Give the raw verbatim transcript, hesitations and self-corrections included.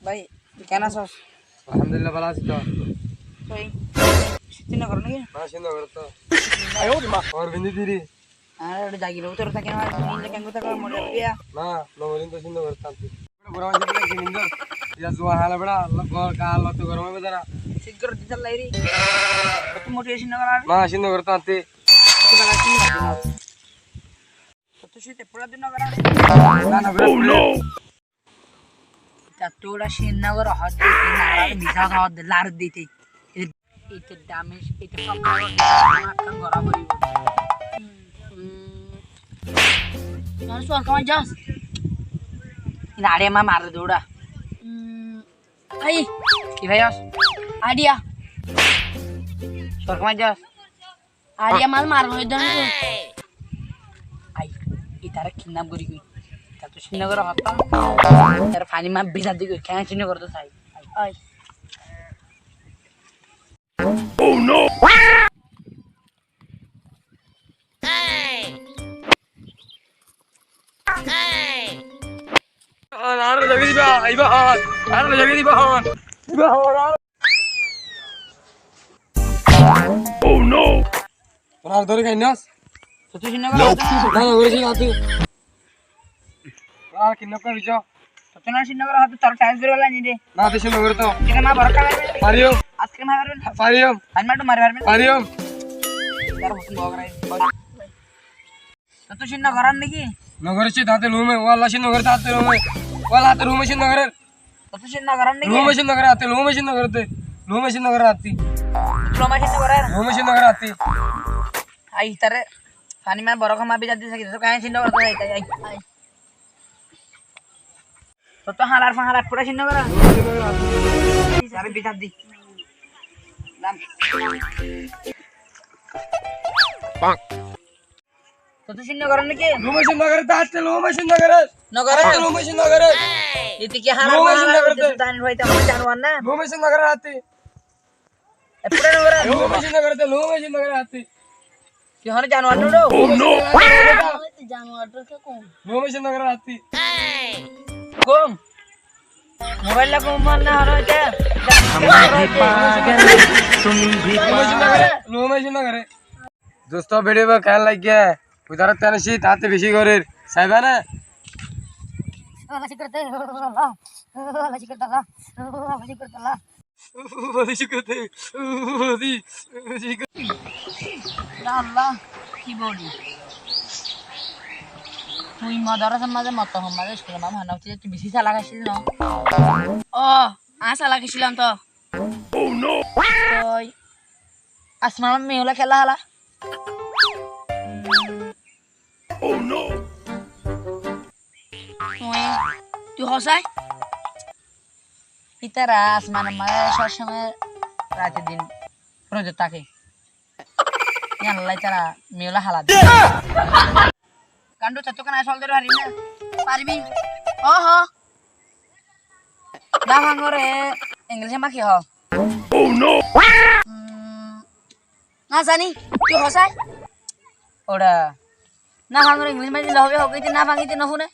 Bái, tui keén asós? Alhamdulillah, bála así to. Tui cín no gorós né ki? Na, cín no gorós to. Ayo, ma. Or bindi diri. Ar ede zagir bútore táke na, cín no gorós, motor biya. Na, no gorós to, cín no gorós to. Gorob óiye de ki nindo? Iya zuwa hála bera, Allah, gor, ga, Allah, to gorob óiye de na. Cín gorós de sallai ri. Tui motor cín no gorós? Na, cín no gorós to. Tui bála cín no gorós. Tui cín te pura din no gorós? Na, na, bera. Oh, no! Ita tura cín no goró hoódde, ita nara misá hoódde, lar dite. Ita, ita damis, ita sób goró, ita akkán gorá foribó. Hmm. Nara suwar kamai jas. Ina añáre ma maré dóra. Hmm. Ai. Ki faiyós? Aidhiya. Suwar kamai jas. Aidhiya mal mar hoi dóna. Ai, itare kidnap gorí goi. Ita to cín no goró hoódde. Itare faní ma biza di goi, keén cín no goró to sai. Ai. Oh no! Ar lagi diba, iba hon. Ar lagi diba hon. Iba hon, ar. Oh no! Tora dóri kainas? Tui cín no gorós? Na, no gorós, na tui. Tora kidnap gorí jo. Tui na cín no gorós, tor tais gorí bála ni de. Na, tui cín no gorós to. Kena ma borok kala. Fariyum. Ice cream hái fariyum. Fariyum. Animal to mari fariyum. Fariyum. Tar husn bok rai. Tui cín no gorós né ki? No gorós, tate lume, walla cín no gorós, tate lume. Walla tate lume cín no gorós. Tui cín no gorós né ki? Lume cín no gorós, tate lume cín no gorós, tate lume cín no gorós, tate. Lume cín no gorós? Lume cín no gorós, tate. Ai, tare. Faní ma borok ma biza di saki, tui keén cín no gorós, ai, ai, ai. Tui to hálar fálar fura cín no gorós. Añáre biza di. Dam. Tui to cín no gorós né ki? Lume cín no gorós, tate lume cín no gorós. No gorós? Tate lume cín no gorós. Ite ki hálar fálar, tate lume cín no gorós, tate. Lume cín no gorós, tate. E pura no gorós. Lume cín no gorós, tate lume cín no gorós, tate. Ki hone januar no? Oh no! Januar to ke kom. Lume cín no gorós, tate. Kom. Mobile la kom man na haro ite. Hum bhi pagal, tum bhi pagal. Lume cín no gorós. Dosto, video keén lage? Udára tene cín tate beci gorir. Saiba na? Ya Allah, ki boli? Tui madrasar maze, mottor maze, iskulor maze, honna uthi tui beci salak acílis no? O, añí salak acílam to. Oh no! Tui asmanot meyula kella hala. Oh no! Tui, tui hosai? Itara asmanor maze sob somoi rate din roide táke. Yíanolla itara meyula hala de. Gandu, tottu kena sol dóri faribi na? Faribi? Oho. Nafangore English e ma ki ho? Oh no! Mm, na zani, tui hosai? Ora. Nafangore English e ma ki hobe, hobe, ite nafang ite no fune.